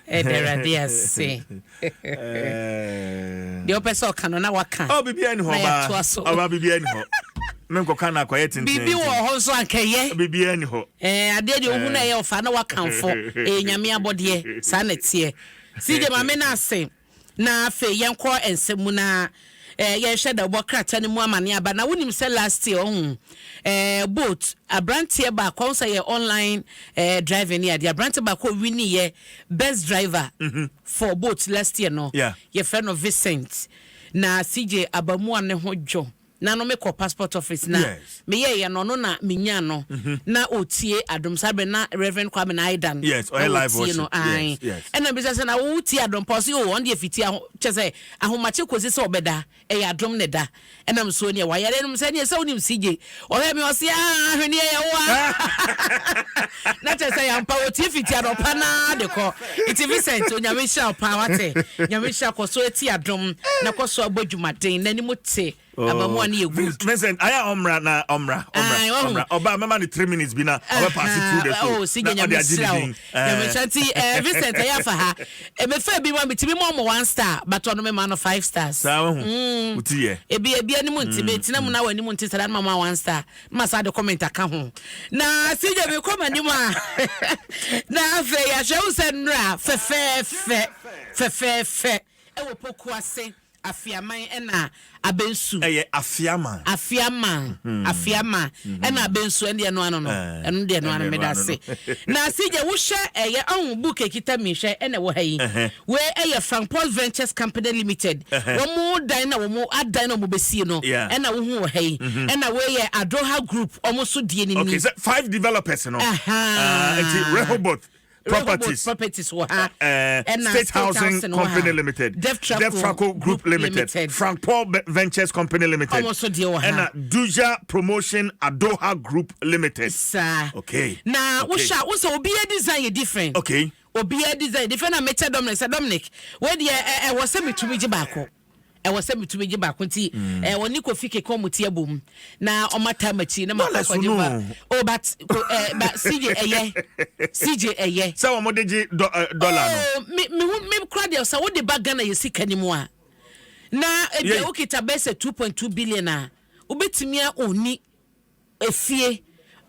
Ɛda Awurade ase. Deɛ wopɛ sɛ ɔka no na waka. Oh, biribiara ni hɔ Na ɔbaa. yɛatoa so. Ɔbaa biribiara ni hɔ. Menkɔka no akɔyɛ tenten. Biribi wɔ hɔ nso anka ɛyɛ. Biribiara ni hɔ. Ɛɛ, adeɛ deɛ wohu na ɛyɛ ɔfa na wakamfo. Ɛyɛ Nyame abɔdeɛ. Saa na ɛteɛ. CJ ma me no ase. Na afei yɛnkɔ nsɛm mu na eh, yɛnhwɛ dawubɔ krataa no mu amane aba. Na wonim sɛ last year ɔho eh, boat aberanteɛ baako ɔho sɛ yɛ online eh, driving ne adeɛ aberanteɛ baako ɔwini yɛ best driver for boat last year no yɛfrɛ no Vincent na CJ Abamuah ne ho dwo. Na no mekɔ passport office na meyɛeɛ no ɔno na menyaa no na ɔtie adom saa berɛ na Reverend Kwame na Aidan yes, na ɔyɛ live ɔtie worship no ae yes, yes. ɛna bisa sɛ na wo tie adom pa ɔse o ɔno deɛ fiti aho kyɛ sɛ ahomakye kɔsi sɛ ɔbɛda ɛyɛ adom ne da ɛna mso neɛ wayare nom sɛ neɛ sɛ wonim CJ ɔhwɛ me ɔse ah ahweneɛ yɛ wo a na kyɛ sɛ yɛampa wɔtie fiti anɔpa naa de kɔ nti Vincent Onyame nhyira wo paa wate Nyame nhyira kɔ so ati adom na kɔ so abɔ dwumaden n'anim te abamuwa no yɛ good. Vincent ayɛ a ɔmmra na ɔmmra ɔmmra ɔmmra ɔba mɛma no 3 minutes bi na ɔbɛ pass through the show oh, si na ɔde agye ne din. Nyame nhyira nti Vincent ɛyɛ afa ha mefa bi ma metumi ma ɔmo one star but ɔno mema no five stars. Saa wahu wo ti yɛ. Ebi ebi anim nti mekyina mu na wɔ anim nti saa na ma one star na ma saa de comment aka ho na CJ me kɔ m'anim a na afei yɛahwɛ wo sɛ nnora fɛfɛɛfɛ fɛfɛɛfɛ ɛwɔ Pokuase Afiaman ɛna Abensu. Ɛyɛ Afiaman. Afiaman Afiaman ɛna Abensu ɛne ɛno ano no ɛno deɛ ɛno ano meda ase na CJ wohwɛ ɛyɛ ɔho book ekita mi hwɛ ɛna ɛwɔ ha yi wei ɛyɛ Frank Paul Ventures Company Limited wɔn mo dan na wɔn mo adan na wɔn bɛsie no ɛna wohu wɔ ha yi ɛna wei yɛ Adoha Group wɔn so die ne ni. Okay, sɛ five developers no. Nti Rehoboth Properties, Properties wɔ ha. Ɛna State Housing Company Limited, Deftraco Group Limited, Frank Paul Ventures Company Limited, ɔmo nso deɛ wɔ ha. Ɛna Duja Promotion Adoha Group Limited. Saa. Okay. Na wohyɛ a wosɛ obiara design yɛ different. Obiara design different na mekyɛ Dominic sɛ Dominic wei deɛ ɛwɔ sɛ metumi gye baako. Ɛwɔ sɛ metumi gye baako nti wɔne Kofi keka ɔmo ti abom na ɔmo ata m'akyi na ma kɔ akɔgye ba oh but but CJ ɛyɛ CJ ɛyɛ. Sɛ wɔn de gye dollar no. Oh me hu me kura deɛ sɛ wode ba Ghana yɛ sika ni mu a na ebi a wokita bɛyɛ sɛ 2.2 billion a wobɛtumi a oni efie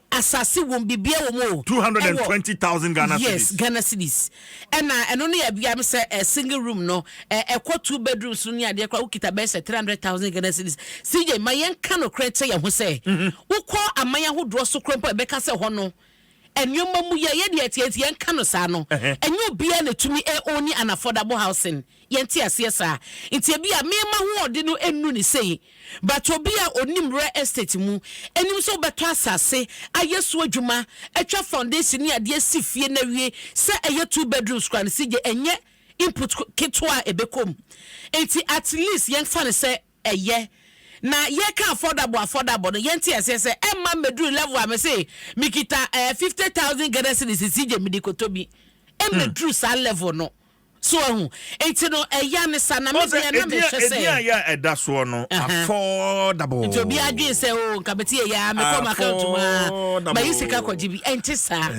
asase wɔm bibia wɔ mu o. 220,000 Ghana yes cedis. Ghana cedis ɛna ɛno no yɛ bia sɛ single room no ɛkɔ two bedrooms no ne adeɛ koraa wokita bɛyɛ sɛ 300,000 Ghana cedis. CJ ma yɛnka no korɛ nkyɛ yɛn ho sɛ wokɔ aman ahodoɔ so korɔ mpo a ɛbɛka sɛ hɔ no nneɛma mu yɛ yɛdeɛ ɛteɛ nti yɛnka no saa no ɛnyɛ obiara na tumi own an affordable housing. Yɛnte aseɛ saa nti ebi a mmarima ho ɔde no enu ne sei but obi a onim real estate mu anim sɛ wobɛtɔ asase ayɛ so adwuma atwa foundation ne adeɛ si fie na wie sɛ ɛyɛ two bedrooms kora no si gye ɛnyɛ input ketewa a ɛbɛkɔ mu nti at least yɛnfa no sɛ ɛyɛ na yɛka affordable affordable no yɛnte aseɛ sɛ ɛma mmɛduru level a me se mikita 50,000 Ghana cedis si gye mede kɔtɔ bi ɛmmɛduru saa level no so ahu nti no ɛya ne sa na medeɛ na mehwɛ Ɛdi a sɛ yɛ ɛda soɔ no affordable. Nti obi adwene sɛ o nka bɛte yɛ ya mekɔ ma account mu a Affordable. mayi sika kɔgye bi ɛnte saa.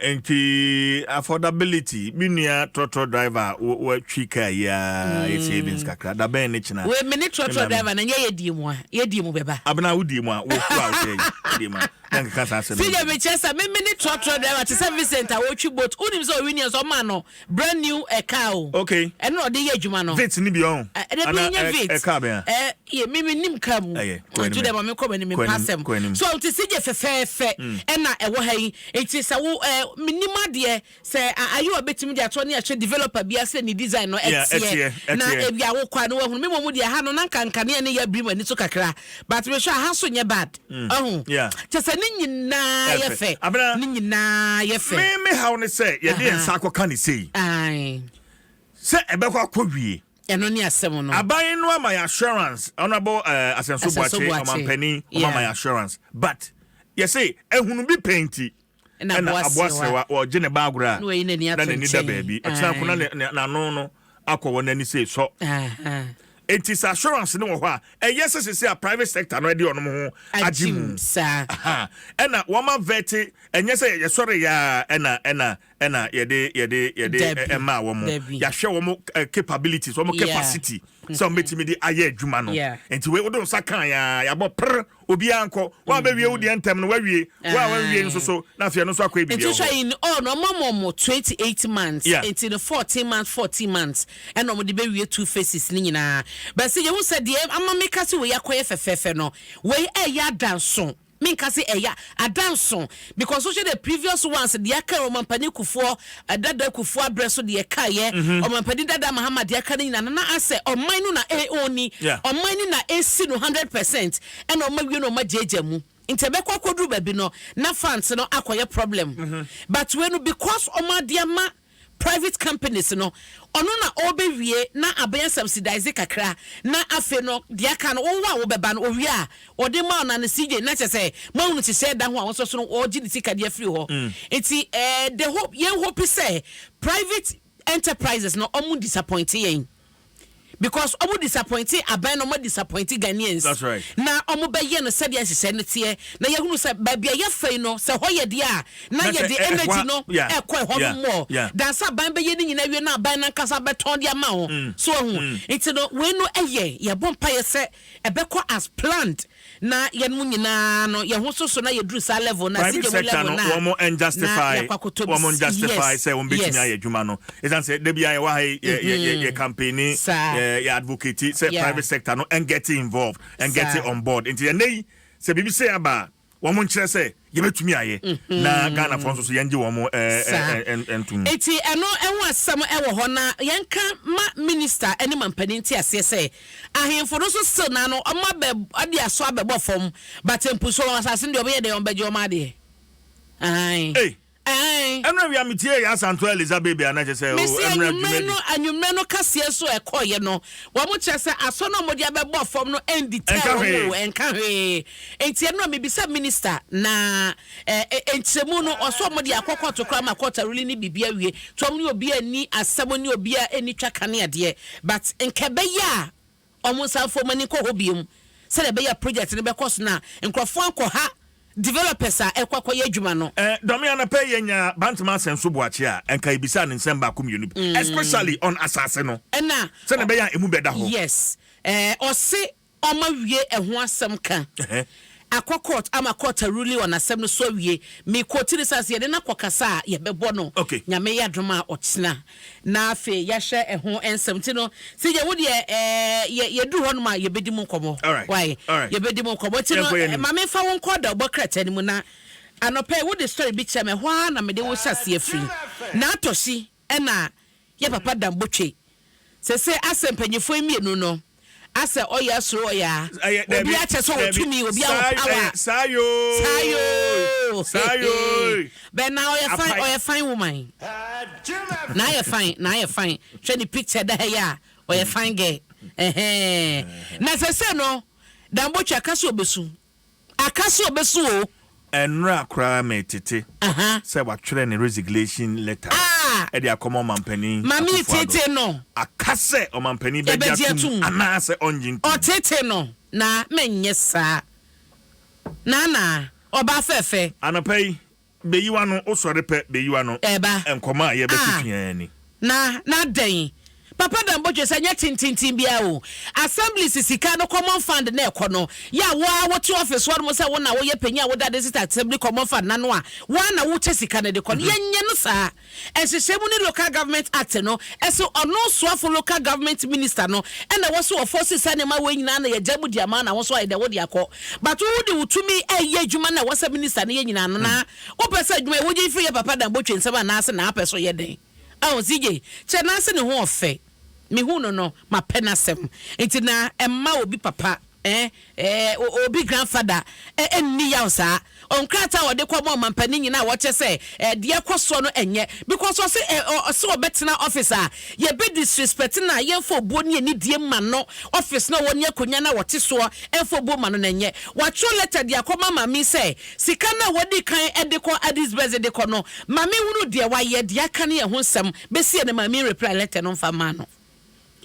Nti affordability me nua trɔtrɔ driver watwi kaa yi a yɛ savings kakra da bɛn ne kyena. Wei me ne trɔtrɔ driver na nyɛ yɛdie mu a yɛdie mu bɛba. Abena wodie mu a wo wo a wohwɛ yi wodie mu a na nkeka saa asɛm sɛ yi. Mekyerɛ sɛ me ne trɔtrɔ driver te sɛ Vincent a wɔtwi boat wonim sɛ ɔwi neɛ sɛ ɔma no brand new car o. Ɛno na ɔde yɛ adwuma no. Vitz ni bi ɔn. Ɛdɛ bi nyɛ Vitz. Ɛka bɛn a. Yɛ mi mi nim car mu. Ɛyɛ, kɔ nti anim. Dɛ ma mi kɔ m'anim Kɔ mpa anim, asɛm. Kɔ anim. So nti si gye fɛfɛɛfɛ ɛna ɛwɔ ha yi nti sɛ wo mi nim adeɛ sɛ ayewa betumi de ato ne ahyɛ developer bi ase ne design no Yeah, ɛteɛ ɛteɛ, na ɛteɛ. ebi awokɔ a no wahunu mi mo mu deɛ ha no na nka nkanea ne yɛ abiri mu ani so kakra but mehwɛ a ha so nyɛ bad ɔho kyɛ sɛ ne nyinaa yɛ Ɛfɛ. fɛ. Abena, ne nyinaa yɛ fɛ. Me haw ne sɛ yɛde yɛn nsa akɔka ne sei sɛ ɛbɛkɔ akɔ wie. Ɛno ne asɛm no. Aban no ama yɛ assurance, Honorable Asenso Asenso Boakye Boakye. ɔmampanin ɔma yɛ assurance but yɛse ehunu bi pɛn ti ɛna ɛna aboa aboa serewa serewa ɔgye ne ba agorɔ a na wayi n'ani na ato n'ani da nkyɛn. baabi ɔkyena ko na n'ano no akɔ wɔ n'ani sei sɔ. Enti sɛ assurance no wɔ hɔ a, ɛyɛ sɛ sese a private sector no ɛde ɔnom ho agye mu. Saa. Ɛna wɔn avɛte, ɛnyɛ sɛ yɛsɔre yɛ a ɛna yɛde ɛmaa wɔn. Yɛahwɛ wɔn capabilities, wɔn capacity sɛ wɔn bɛtumi de ayɛ adwuma no. Nti wei wode nsa kan ya yɛabɔ prr, obiara nkɔ. Wɔn a bɛwie wo deɛ ntɛm no wawie, wɔn a wɔnwie nso so na afei ɛno nso akɔ ebibi. Nti hwɛ, in all no, ɔmo ama ɔmo 28 months. Nti no 14 months, 14 months ɛna ɔmo de bɛwie two phases ne nyinaa. Bɛsɛ yɛhu sɛ deɛ ama meka sɛ wei akɔyɛ fɛfɛɛfɛ no, wei ɛyɛ adanso, menka sɛ ɛyɛ adanso because wohwɛ the previous ones deɛ aka, ɔmampanin Kufuɔ dada, Kufuɔ abrɛ so deɛ kaeɛ, ɔmampanin dada Mahama deɛ aka no nyinaa nana asɛ ɔman no na ɛɔni ɔman no na ɛsi no 100% ɛna ɔma wie no, ɔma gyagya mu. Nti ɛbɛkɔ akɔduru baabi no na funds no akɔyɛ problem. But wei no, because ɔmo ade ama private companies no, ɔno na ɔbɛwie na abɛyɛ subsidize kakra, na afei no deɛ aka no, wɔwɔ a wɔbɛba no, owie a ɔde ma ɔna no cj na kyerɛ sɛ mahunu hyehyɛ da ho a wɔn so no ɔgye ne sika deɛ afiri hɔ. Nti the hope, yɛn hope sɛ private enterprises no, ɔmo disappoint yɛn, because ɔmo disappoint aban na ɔmo disappoint Ghanaians. That's right. Na ɔmo bɛyɛ no sɛdeɛ nhyehyɛ no teɛ na yɛhunu sɛ baabi a yɛfa yi no sɛ hɔ yɛ deɛ a na yɛde energy no ɛkɔ ɛhɔ no mɔ dansa. Aban bɛyɛ ne nyinaa wie na aban nankasa bɛtɔn de ama wo so ɔho. Nti no wei no ɛyɛ yɛbɔ mpayɛ sɛ ɛbɛkɔ as planned na yɛn mu nyinaa no yɛn ho soso na yɛduru saa level na private sector no, wɔn justify, wɔn justify sɛ wɔn bɛtumi ayɛ adwuma no, esan sɛ debi ayɛ wɔ ha yi, yɛ campaign, yɛ advocate sɛ private sector no and get involved and get on board. Nti ɛnɛ yi sɛ biribi sɛ aba a, wɔn nkyerɛ sɛ yɛbɛtumi ayɛ na Ghanafoɔ nso so yɛngye wɔn ntom. Eti ɛno ɛho asɛm ɛwɔ hɔ na yɛnka ma minister ɛne mampanin te aseɛ sɛ ahemfo no nso still na no ɔmo abɛ ɔde aso abɛbɔ fam, but mpuso wɔn asase no deɛ, ɔbɛyɛ deɛ ɔmo bɛgye ɔmo adeɛ. Ee, ɛnu awia mi tie yɛ Asanto Elizabeth bi anakyɛ sɛ. Mesi anwummerɛ no, anwummerɛ no kaseɛ so ɛkɔɔyɛ no, wɔn kyerɛ sɛ asɔ no a wɔde abɛbɔ fam no ɛndi tɛ wɔn o, ɛnka hwee. Nti ɛno a mebisa minister na nkyerɛmu no, ɔsɔ wɔn de akɔ court koraa ma court a ruling ne biribi awie tí wɔn ne obi ani asɛm ne obi a ani twa kane adeɛ, but nka ɛbɛyɛ a wɔn nsa fam ani kɔ hɔ biem sɛdeɛ ɛbɛyɛ project no bɛkɔ so na nkurɔfoɔ ankɔ ha developers a ɛkɔ akɔyɛ adwuma no. Ɛ dɔmi anapɛ yɛ nya Bantama Asɛnso Buakye a nka ebisa ne nsɛm baako mmienu bi, especially on asase no. Ɛna sɛnɛ ɛbɛyɛ a emu bɛda hɔ. Yes, ɔse ɔma wie ɛho asɛm ka akɔ court ama court ruling on asɛm no so awie. Mi quote ne sase yɛde no akɔ kasa a yɛbɛbɔ no. Nyame yɛ adom a, ɔkyena na afei yɛahyɛ ɛho nsɛm. Nti no sɛ yɛ wo deɛ yɛ yɛduru hɔ nom a, yɛbɛdi mu nkɔmmɔ. Why yɛbɛdi mu nkɔmmɔ? Nti no maame fa wo nkɔ da ɔbɔ krataa no mu na anɔpɛ wode story bi kyerɛ me hɔ a na mede wo hyɛ aseɛ firi na atɔhyi. Ɛna yɛ papa Dan Botwe sɛ asɛ mpanyinfoɔ mmienu no asɛ ɔyɛ asoro ɔyɛ a obi akyɛ sɛ ɔtumi obi awɔ power. Saa yoo. Saa yoo. Saa yoo. Bɛn na ɔyɛ fine, ɔyɛ fine woman na ayɛ fine, na ayɛ fine. Hwɛ ne picture da ha yi a, ɔyɛ fine girl ɛhɛn. Na sɛ no Dan Botwe aka sɛ obesu, aka sɛ obesu o. Ɛnora koraa mɛ tete sɛ watwerɛ ne resignation letter ɛde akɔma ɔmampanin. Maame tete no. Aka sɛ ɔmampanin bɛgye atum anaasɛ ɔngye ntum. Ɔtete no na mɛnyɛ saa nana ɔbaa fɛfɛ. Anɔpa yi bɛyiwa no, wosɔre pɛ bɛyiwa no. Ɛba. Nkɔmɔ a yɛbɛtwetwe ani. Na dɛn papa Dan Botwe sɛ nyɛ tententen biara o, assembly sika no, common fund na ɛkɔ no yɛ a, woa wote office hɔ nom sɛ wo na woyɛ panyin a woda district assembly common fund nano a, woa na wokyɛ sika no de kɔ no. Yɛnyɛ no saa. Nhyehyɛ mu ne Local Government Act no ɛso, ɔno soafo, local government minister no, ɛna wɔ so wɔfɔ sisa nneɛma wɔ nyinaa na yɛgya mu di ama na wo nso ayɛ dɛ wode akɔ, but wode wo tumi ɛyɛ adwuma na ɛwɔ sɛ minister no yɛ nyinaa no na wopɛ sɛ adwuma yɛ wogye firi yɛ papa Dan Botwe nsɛm anaasɛ na apɛ so yɛ den ɔn CJ kyɛ n'ase ne ho ɔfɛ mehu no mapɛ n'asɛm. Nti na ɛma obi papa obi grandfather ɛnni yaw saa. Ɔnkrataa a wɔde kɔ ma ɔmampanin nyinaa a wɔkyɛ sɛ deɛ kɔ soɔ no ɛnyɛ because ɔsɛ ɔsɛ ɔbɛtena office a yɛbɛ disrespect na yɛmfa obuo ne anidie ma no, office na ɔwɔ ne akonnwa na wɔte soɔ, ɛmfa obuo ma no na ɛnyɛ. Watwerɛ letter de akɔma maame sɛ sika no a wɔdi kan ɛde kɔ Addis Bɛdze de kɔ no, maame hunu deɛ wayɛ deɛ aka ne yɛn ho nsɛm bɛsi yɛ no. Maame reply letter no mfa maa no.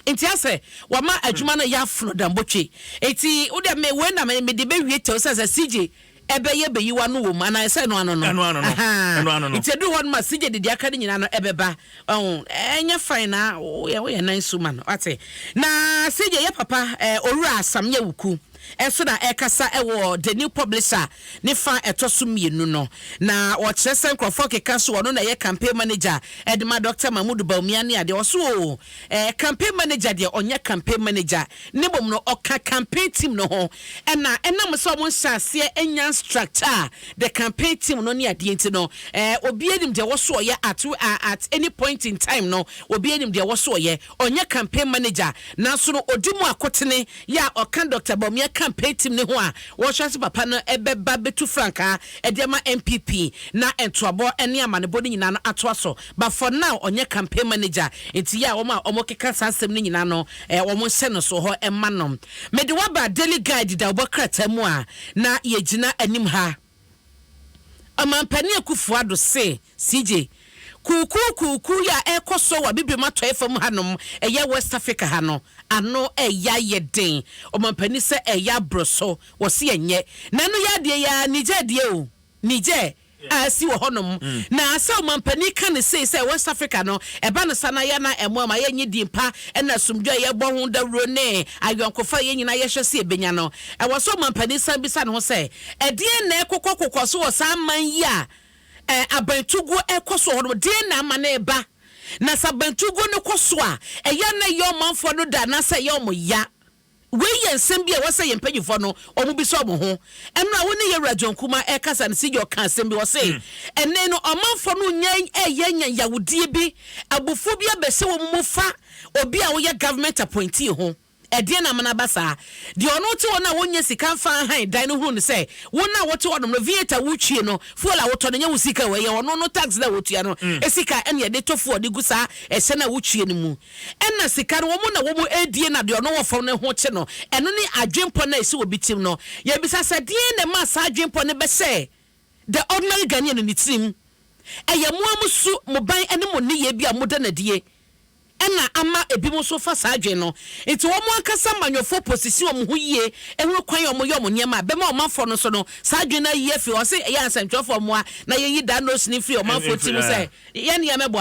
Nti asɛ wama adwuma no yɛ afono dambotwe. Nti wode me wei na me mede bɛwie kyɛw sɛ sɛ CJ ɛbɛyɛ bɛyi w'ano wɔ mu anaa ɛsɛ ɛno ano no. Ɛno ano no. Ahaa. Ɛno ano no. Nti ɛduru hɔ no ma CJ de deɛ aka no nyinaa no ɛbɛba. Ɔho ɛnyɛ fine na woyɛ woyɛ nan su ma no wate. Na CJ yɛ papa eh, Owura Sammy Awuku nso na ɛrekasa wɔ The New Publisher ne fa a ɛtɔ so mmienu no. Na ɔkyerɛ sɛ nkurɔfoɔ keka so ɔno na ɛyɛ campaign manager de ma Dɔkta Mahmood Bawumia ne adeɛ. Ɔso oo, eh, campaign manager deɛ ɔnyɛ campaign manager na mmom no ɔka campaign team no ho. Ɛna ɛnam sɛ wɔn nhyɛ aseɛ nnya structure the campaign team no ne adeɛ nti no, eh, obiara nim deɛ ɛwɔ so ɔyɛ at, at any point in time no, obiara nim deɛ ɛwɔ so ɔyɛ. Ɔnyɛ campaign manager nanso no ɔdi mu akotene yɛ a ɔka Doctor Bawumia campaign team no ho a wɔhwɛ sɛ papa no bɛba bɛtu frankaa de ama NPP na ntoabɔ ne amanebɔ no nyinaa no atoa so but for now ɔnyɛ campaign manager nti yɛ a wɔn a wɔkeka saa asɛm no nyinaa no wɔn nhyɛ no so hɔ mma no. Mede wo aba Daily Guide dawubɔ krataa mu a na yɛgyina anim ha. Ɔmanpanin Akuffo Addo se, CJ, kuukuu kuukuu yi a ɛrekɔ so wɔ Abibirem Atɔeɛ fam hanom, ɛyɛ West Africa ha no, ano reyɛ ayɛ den. Ɔmanpanin sɛ ɛreyɛ aboro so, wɔse ɛnyɛ. Na ɛno yɛ adeɛ yi ara, Niger deɛ o, Niger a asi wɔ hɔnom. Na sɛ ɔmanpanin ka no sei sɛ West Africa no, ɛba no saa na yɛ na ɛmmoa ma yɛnnye din pa ne asomdwoeɛ a yɛbɔ ho dawuro ne ayɔnkofa a yɛn nyinaa yɛhwɛ sɛ yɛbɛnya no. Ɛwɔ sɛ ɔmanpanin san bisa ne ho sɛ, Ɛdeɛn na ɛrekokɔkokɔ so wɔ saa man yi a abantuguo rekɔ so wɔ hɔ no mu? Deɛn na ama no reba? Na sɛ abantuguo no kɔ so a, ɛyɛ a na ɛyɛ ɔmanfoɔ no dɛ anaasɛ ɛyɛ wɔn ya? Wei yɛ nsɛm bi a ɛwɔ sɛ yɛn mpanimfoɔ no wɔbisa wɔn ho. Ɛno a wo ne Yɛwura John Kumah rekasa no, CJ ɔkaa asɛm bi, ɔse, Ɛnnɛ yi no ɔmanfoɔ no renya reyɛ anya yawdie bi, abufuo bi abɛhyɛ wɔn mu fa obi a woyɛ government appointee ho. Ɛdeɛn na ama no aba saa? Deɛ ɔno te hɔ no a wɔnnya sika mfa nhan dan no hunu no sɛ, wo no a wote hɔnom no, V8 a wotwie no, fuel a wotɔ no, ɛnyɛ wo sika o, ɛyɛ ɔno no tax no a wɔtua no sika ɛna yɛde tɔ fuel de gu saa ɛhyɛ no a wotwie no mu. Ɛna sika no wɔn na wɔn redie na deɛ ɔno wɔ fam no ho kye no. Ɛno ne adwempɔ no a ɛsi obi tirim no. Yɛbisa sɛ, deɛn na ɛmaa saa adwempɔ no bɛhyɛɛ the ordinary Ghanaian no ne tirim? Ɛyɛ mo ara mo su, mo ban ne mo nneyɛɛ bi a moda no adie. na ama ebinom nso fa saa adwene no. Nti wɔn ankasa amanyɔfoɔ posisi wɔn ho yie hunu kwan a wɔyɛ wɔn nneɛma a ɛbɛma ɔmanfoɔ no nso no saa adwene no ayi afi hɔ. Ɔse ɛyɛ a nsɛntwerɛfoɔ mmoa na yɛnyi that notion mfiri ɔmanfoɔ ti mu sɛ yɛn deɛ mɛbɔ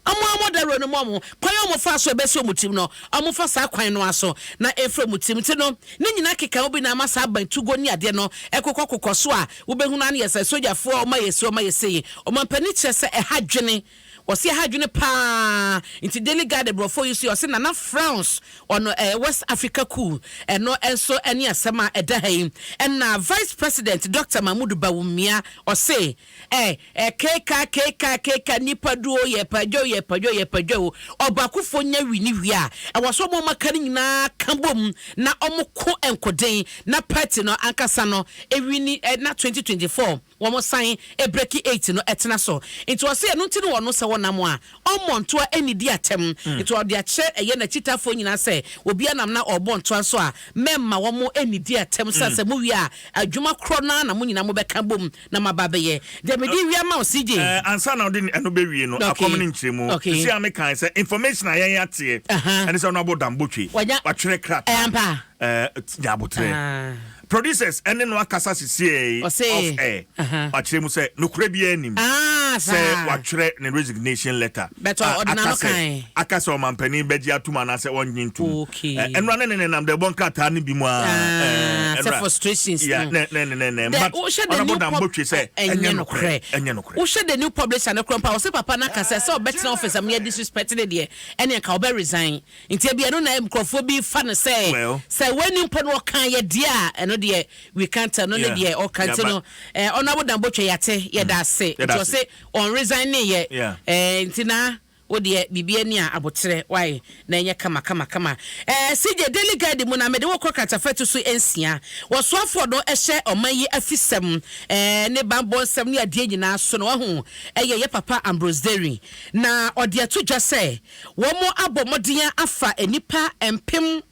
a wɔn ara mmɔ dawuro no mmɔ wɔn kwan a wɔfaa so a ɛbɛsi wɔn tirim no wɔmfa saa kwan no ara so na ɛmfiri wɔn tirim. Nti no ne nyinaa keka ho bi na ama saa abantuguo ne adeɛ no ɛkokɔ kokɔ so a wobɛhunu ara ne yɛ sɛ sogyafoɔ wɔayɛ sei wɔayɛ sei. Ɔmampanin kyerɛ sɛ ɛha dwene. Ɔse ɛha adwene paa nti Daily Guide brɔfoɔ yi so yɛ ɔse Nana frowns on eh, West Africa coup ɛno nso ɛne asɛm a ɛda ha yi ɛna Vice President Doctor Mahmoud Bawumia ɔse eh, eh, keka keka keka nipa duo yɛ padwo yɛ padwo yɛ padwo ɔbaakofoɔ nya wi ne wie a ɛwɔ sɛ ɔmo ɔmo aka no nyinaa ka bom na ɔmo ko nkoden na party no ankasa no ewini eh, na 2024 Wɔn san breki eit no tena so. Nti ɔse ɛno nti ne ɔno sɛ ɔnam a ɔmmɔ ntoa nnidi atɛm. Nti ɔde akyerɛ ɛyɛ n'akyitaafoɔ nyinaa sɛ obiara nam na ɔrebɔ ntoa nso a mɛmma wɔn nnidi atɛm sane sɛ mowie a adwuma korɔ no ara na mo nyinaa mobɛka abom na moaba abɛyɛ. Deɛ mede rewie ama wo CJ. Eh, ansa na wode ɛno bɛwie no, Okay. akɔm no nkyerɛmu. Okay. Sisi a mekae sɛ information a yɛn ateɛ Aha. ɛne sɛ ɔno abɔ dambotwe, Wanya- watwerɛ krataa. Ɛyɛ ampa? Eh, nya aboterɛ. Ah. Producers ɛne no akasa sisiei Ɔse, off air aha. wakyerɛ mu sɛ nokorɛ biara nnim Ah, sɛ saa. watwerɛ ne resignation letter But a ɔde aka n'ano sɛ kae. aka sɛ ɔmanpanin bɛgye atom anaasɛ ɔnnye ntom. Okay. Ɛ, ɛnora ne ne nenam dɛ ɛbɔ nkrataa no bi mu ara. Ah, Ɛ, sɛ ɛnora. frustrations Yeah, no. ne ne ne ne ne. The, But wohwɛ the Honourable new Dan pub, Botwe sɛ ɛnyɛ ɛnyɛ nokorɛ. nokorɛ, ɛnyɛ nokorɛ. Wohwɛ the new publisher no koraa mpo a, ɔse papa no aka sɛ sɛ ɔbɛtena office a moyɛ disrespect no deɛ, ɛneɛ nka ɔbɛ resign. Nti ebia ɛno na nkurɔfoɔ bi fa no sɛ Well. sɛ w'ani mpo no ɔka yɛ deɛ a ɛno deɛ we can't tell no ne Yeah. deɛ ɔka Yeah, nti no but eh, Honourable Dan Botwe yɛate yɛda ase Yɛda nti ase. ɔse ɔn resign ne yɛ Yeah. eh, nti na wo deɛ biribi ani a aboterɛ wae na ɛnyɛ kama kama kama eh, CJ Daily Guide mu na mede wo kɔ kratafatu so nsia wɔsoafoɔ no hyɛ ɔman yi afisɛm eh, ne banbɔ nsɛm ne adeɛ nyinaa so no wahu ɛyɛ yɛ papa Ambrose Dery na ɔde ato dwa sɛ Wɔabɔ mmɔden afa nnipa mpem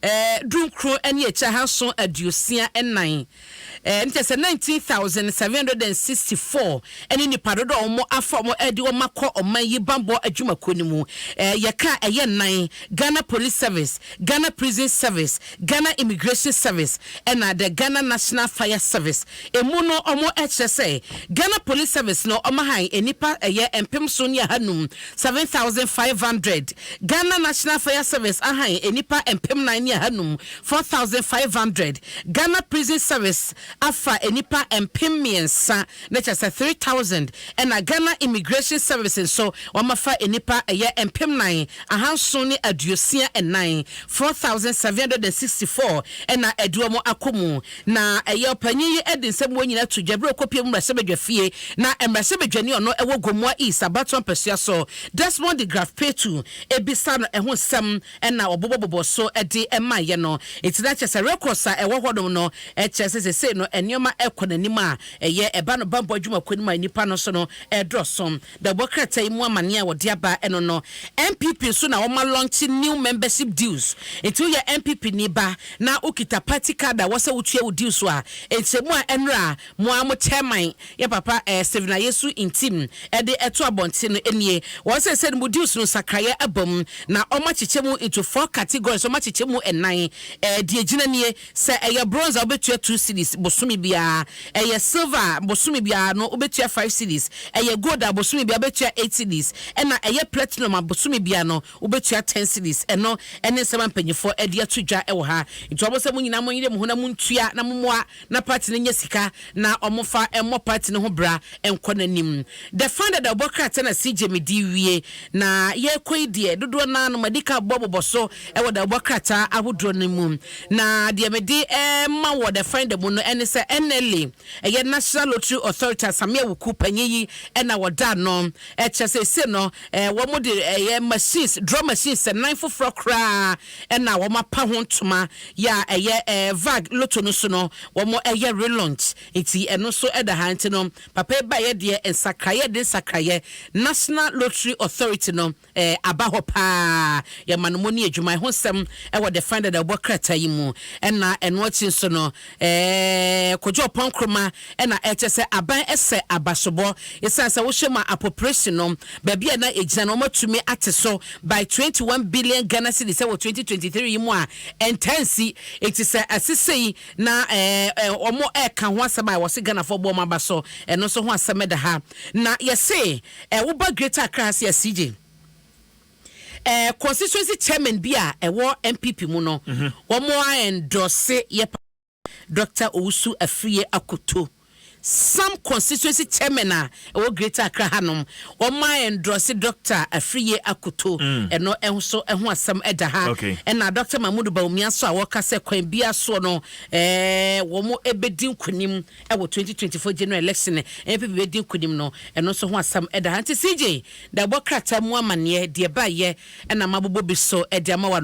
19 ne akyire 764, nkyɛ sɛ 19,764 ɛne nipa dodoɔ a wɔn afa wɔn ɛde wɔn akɔ ɔman yi bambɔ adwumakuo no mu. Yɛka ɛyɛ nnan: Ghana Police Service, Ghana Prison Service, Ghana Immigration Service, ɛna the Ghana National Fire Service. Emu no, wɔn ɛkyerɛ sɛ Ghana Police Service no, wɔn ahan nipa ɛyɛ 7,500, 7,500. Ghana National Fire Service ahan nipa 4,500, 4,500. Ghana Prison Service afa nipa 3,000, na kyerɛ sɛ 3,000, ɛna Ghana Immigration Service nso wɔn afa nipa ɛyɛ 4,764, 4,764, ɛna ɛde wɔn akɔ mu. Na ɛyɛ ɔpanyin yi ɛde nsɛm wɔn nyinaa to dwa bere okopie mu mmarahyɛbadwa fie, na mmarahyɛbadwani ɔno ɛwɔ Gomoa East abatoɔ mpɛsua so, Desmond De Graft Paitoo, ebisa no ɛho nsɛm, ɛna ɔbobɔbobɔ so ɛde ɛma yɛ no. Eti na kyerɛ sɛ records a ɛwɔ hɔnom no ɛkyerɛ sɛ sese no nneɛma ɛkɔ n'anim a ɛyɛ ɛba no bambɔ adwumakuo no mu a nipa no so no ɛdɔɔso. Dɛbɔ krataa yi mu amaneɛ a wɔde aba ɛno no, NPP nso na wɔn launch new membership dues. Nti woyɛ NPP ni ba na wokita party card a wɔsɛ wotua wo dues a, nkyɛmu a ɛnora mo a mo chairman, yɛ papa Stephen Ayesu Ntim, ɛde ɛto abɔnten no nie. Wɔn sɛ mo dues no, nsakraeɛ aba mu na wɔn akyekyɛ mu into four categories. Wɔn akyekyɛ mu ɛnan. Deɛ gyina nie: sɛ ɛyɛ bronze a, wobɛtua 2 cedis bosome biara; ɛyɛ silver a, bosome biara no wobɛtua 5 cedis; ɛyɛ gold a, bosome biara wobɛtua 8 cedis; ɛna ɛyɛ platinum a, bosome biara no wobɛtua 10 cedis. Ɛno ɛne nsɛm a mpanyinfoɔ ɛde ato dwa ɛwɔ ha. Nti wɔn sɛ mo nyinaa mo nyere mo ho na mo ntua na mo mmoa na party no nyɛ sika na wɔn fa ɛmmɔ party no ho bra ɛnkɔ n'anim. The founder da ɔbɔ krataa na CJ mi di wie na yɛrekɔ yi deɛ, dodoɔ naa no madi ka bɔ bobɔ so ɛwɔ da ɔbɔ krataa ahodoɔ no mu. Na deɛ mede ɛma wɔ the finder mu no ɛne sɛ NLA, ɛyɛ National Lottery Authority, Samia Wuku panyin yi ɛna wɔda no ɛkyɛ sɛ ese no wɔn de ɛyɛ machines, draw machines ɛnan foforɔ koraa ɛna wɔn apa ho ntoma yɛ a ɛyɛ VAG lotto no so no, wɔn ɛyɛ relaunch. Nti ɛno nso ɛda ha. Nti no papa yi ba yɛ deɛ, nsakraeɛ de nsakraeɛ National Lottery Authority no aba hɔ paa. Yɛma no mo ne adwuma ɛho nsɛm ɛwɔ the finder da ɛbɔ krataa yi mu. Ɛna ɛno akyi nso no, Kojo Oppong Nkrumah ɛna ɛkyɛ sɛ aban ɛsɛ abasobɔ ɛsiane sɛ wohyɛ mu a, appropriation no baabi a na ɛgyina no, wɔmatumi ate so by 21 billion Ghana cedis ɛwɔ 2023 yi mu a ɛntansi. Eti sɛ asese yi na ɛɛ ɛɛ wɔn ɛɛka ho asɛm a wɔsi Ghanafoɔ bɔ wɔn aba so, ɛno nso ho asɛm ɛda ha. Na yɛse woba Greater Accra ha se ɛcj constituency chairman bi a ɛwɔ NPP mu no, wɔn a endorse yɛ Dr Owusu Afriyie Akoto. Some constituency chairman a ɛwɔ Greater Accra hanom, wɔn a endorse Dr Afriyie Akoto, ɛno ɛho so ɛho asɛm ɛda ha. Ɛna Dr Mahmood Bawumia nso a wɔka sɛ kwan bia soɔ no wɔn ɛbɛdi nkonim ɛwɔ 2024 general election, NPP bɛdi nkonim no, ɛno nso ho asɛm ɛda ha. Nti CJ da ɛbɔ krataa mu amaneɛ deɛ baayɛ ɛna mabobɔ bi so ɛde ama wa.